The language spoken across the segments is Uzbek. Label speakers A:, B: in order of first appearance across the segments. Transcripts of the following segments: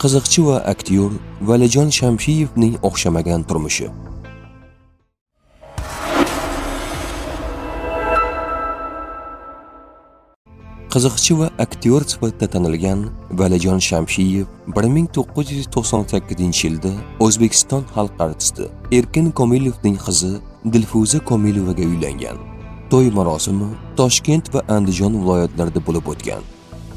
A: Qiziqchi va aktyor Valijon Shamshiyevning o'xshamagan turmushi. Qiziqchi va aktyor sifatida tanilgan Valijon Shamshiyev 1998-yilda O'zbekiston xalq artisti Erkin Komilovning qizi Dilfuza Komilovaga uylangan. To'y marosimi Toshkent va Andijon viloyatlarida bo'lib o'tgan.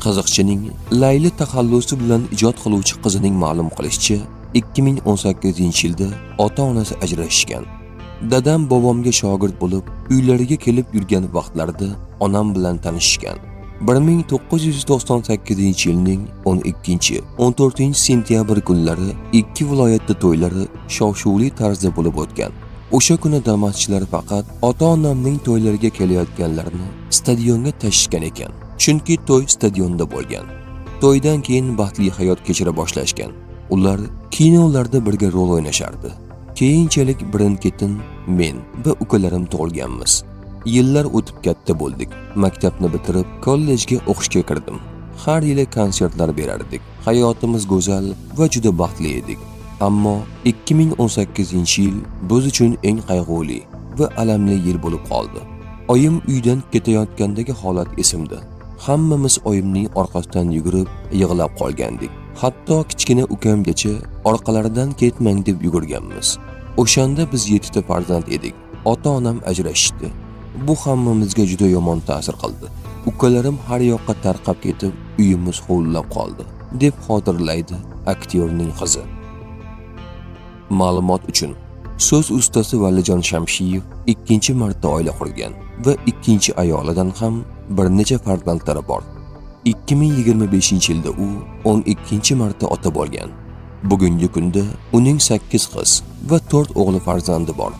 A: Qiziqchining Layli taxallusi bilan ijod qiluvchi qizining ma'lum qilishicha, 2018-yilda ota-onasi ajrashishgan. Dadam bobomga shogird bo'lib, uylariga kelib yurgan vaqtlarida onam bilan tanishishgan. 1998-yilning 12-14 sentyabr kunlari ikki viloyatda to'ylari shov-shuvli tarzda bo'lib o'tgan. O'sha kuni damaschilar faqat ota-onamning to'ylariga kelayotganlarni stadionga tashishgan ekan. Chunki to'y stadionda bo'lgan. To'ydan keyin baxtli hayot kechira boshlashgan. Ular kinolarda birga rol o'ynashardi. Keyinchalik birin-ketin men va ukalarim tug'ilganmiz. Yillar o'tib katta bo'ldik. Maktabni bitirib, kollejga o'qishga kirdim. Har yili konsertlar berardik. Hayotimiz go'zal va juda baxtli edik. Ammo 2018-yil biz uchun eng qayg'uli va alamli yil bo'lib qoldi. Oyim uydan ketayotgandagi holat esimda. Hammamiz oyimning orqasidan yugurib, yig'lab qolgandik. Hatto kichkina ukamgacha orqalaridan ketmang deb yugurganmiz. O'shanda biz yettita farzand edik. Ota-onam ajrashishdi. Bu hammamizga juda yomon ta'sir qildi. Ukalarim har yoqqa tarqab ketib, uyimiz huvillab qoldi, deb xotirlaydi aktyorning qizi. Ma'lumot uchun, so'z ustasi Valijon Shamshiyev ikkinchi marta oila qurgan va ikkinchi ayolidan ham bir necha farzandlari bor. 2025-yilda u 12 marta ota bo'lgan. Bugungi kunda uning 8 qiz va 4 o'g'li farzandi bor.